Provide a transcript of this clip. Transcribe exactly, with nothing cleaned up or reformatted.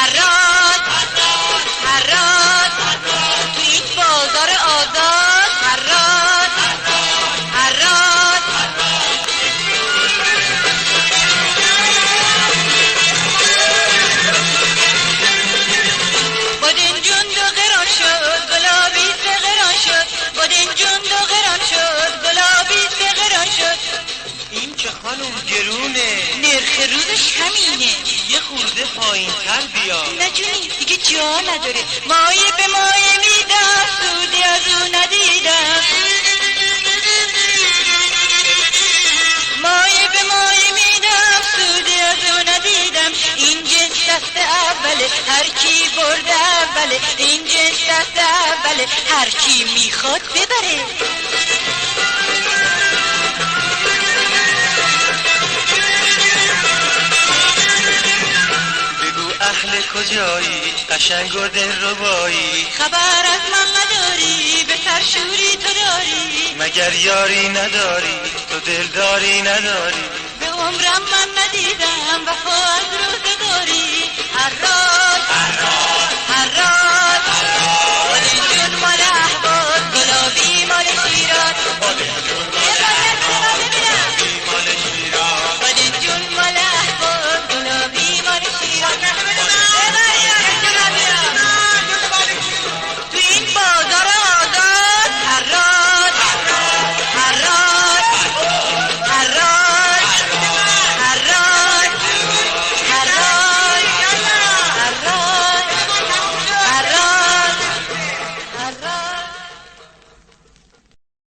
حراج، حراج، تو این بازار آزاد. حراج، حراج. بادمجون دو قران شد، گلابی سه قران شد. بادمجون دو قران شد، گلابی سه قران شد. این که خانم گرونه. نرخ روزش همینه. یه خورده پایین‌تر بیا. نه جونی، دیگه جا نداره. مایه به مایه می‌دم، سودی از او ندیدم. مایه به مایه می‌دم، سودی از او ندیدم. این جنس دست اوله، هر کی برده اوله. این جنس دست اوله، هر کی می‌خواد ببره. بگو اهل کجایی، قشنگ و دلربایی. خبر از من نداری، به سرشوری تو داری. مگر یاری نداری، تو دلداری نداری. به عمرم من ندیدم وفا